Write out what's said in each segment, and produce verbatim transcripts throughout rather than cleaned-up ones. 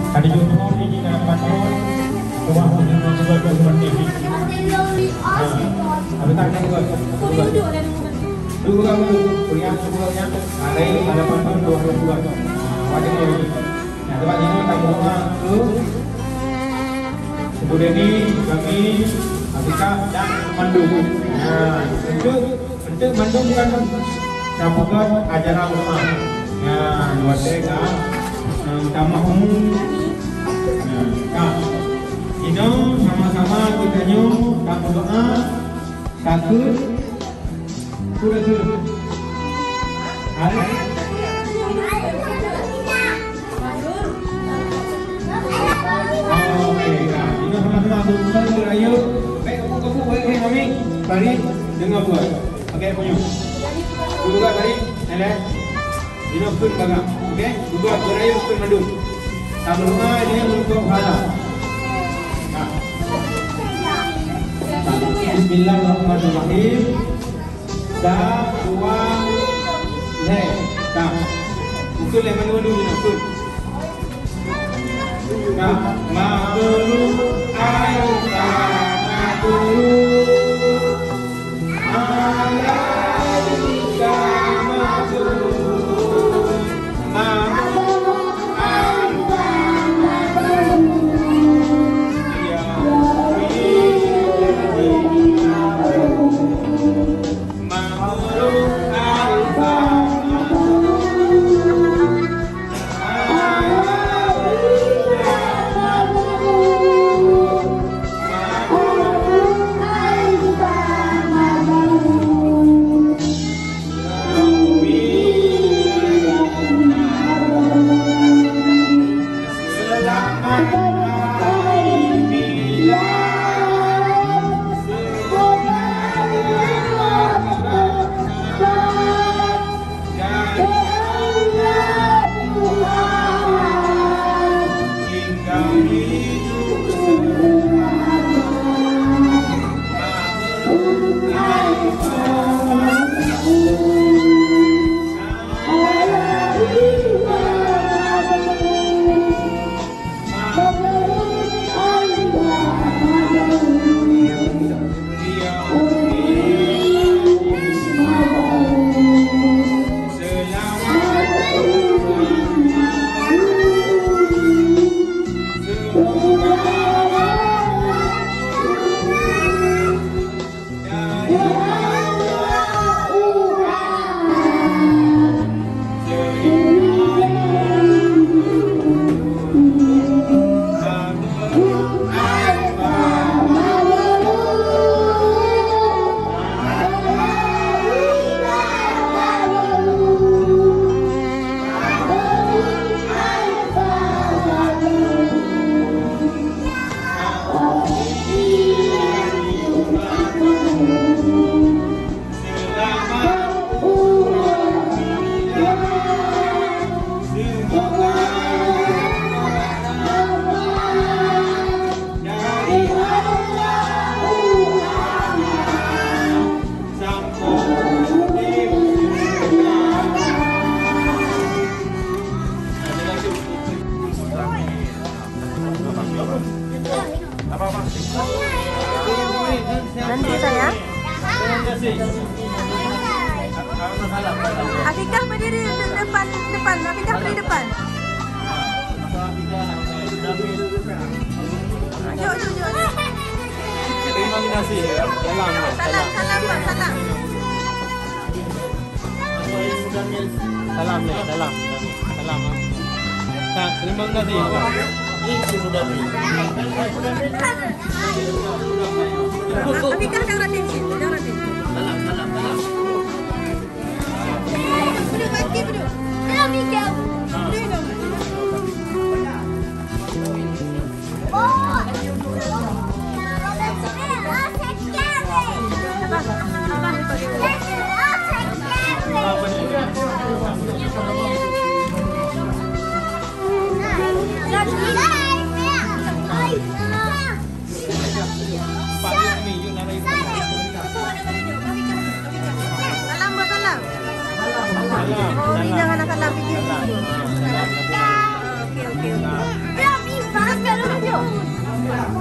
Ka tujoh thon, ini ka lapan thon, coba untuk dua puluh dua puluh. Nah, habis tak ada dua. Dua kamu, kuliah semuanya. Ada ini ada lapan thon, dua puluh dua. Nah, wajib ini. Nah, coba ini kamu doa tu. Kemudian ni kami Atika dan Mandu. Nah, untuk Eunteuk mandum kan tapeugöt ajaran ulama. Ya, watèe ka, eh, tamah umu. Ya, ka. Inoe sama-sama geutanyoe tameudoa, takheun, takheun. Hai. Oke, nah, kita sama-sama berdoa, berayu. Baik, kamu, kamu, baik, baik, kami. Bari, dengar buat. Oke, punya. Dulu kan, bari, eleh. Dino pun bagak. Oke, dulu berayu pun mandum. Sama-sama, dia menutup pahala. Nah. Bismillahirrahmanirrahim. Sa, dua, lhèe. Ka. Ukeue lé mandum-mandum nyan, ukeue. Ka. Mabruk, Aika, mabruk. Alaika, mabruk. Mabruk, Aika, mabruk. Ya Rabbi, mabruk. Nanti saya. Afikah berdiri de-, depan, depan. Afikah berdiri depan. Yuk, yuk, yuk. Terima kasih. Salam, salam, salam, Pak, salam. Salam, ya, salam. Salam, ah. Nah, terima kasih. Tapi kan jangan rapi, jangan rapi. Salam, salam, salam. Duduk, bangkit, duduk. Salam, Mika. Duduk, duduk. Salam, salam. Oh, ini jangan salam, pergi. Oke, oke, oke. Amin.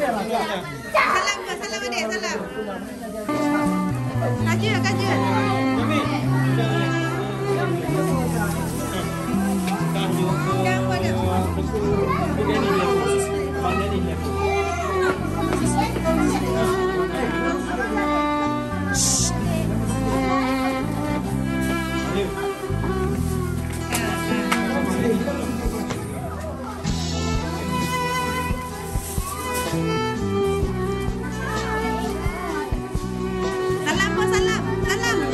Amin. Salam, salam, adik, salam. Kajut, kajut. Salam, salam, salam.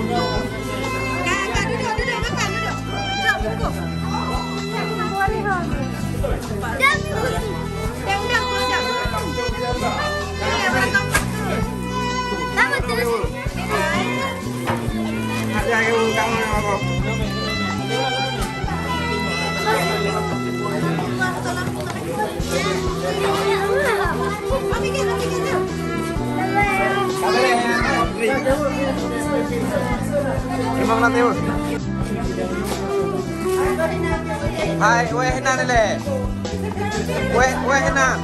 Kak, kak, duduk, duduk, makan, duduk. Duduk, bungkus. Dah, dah, dah, dah. Iya, makan. Lama terus. Hai, weh nan le. Weh, weh nan.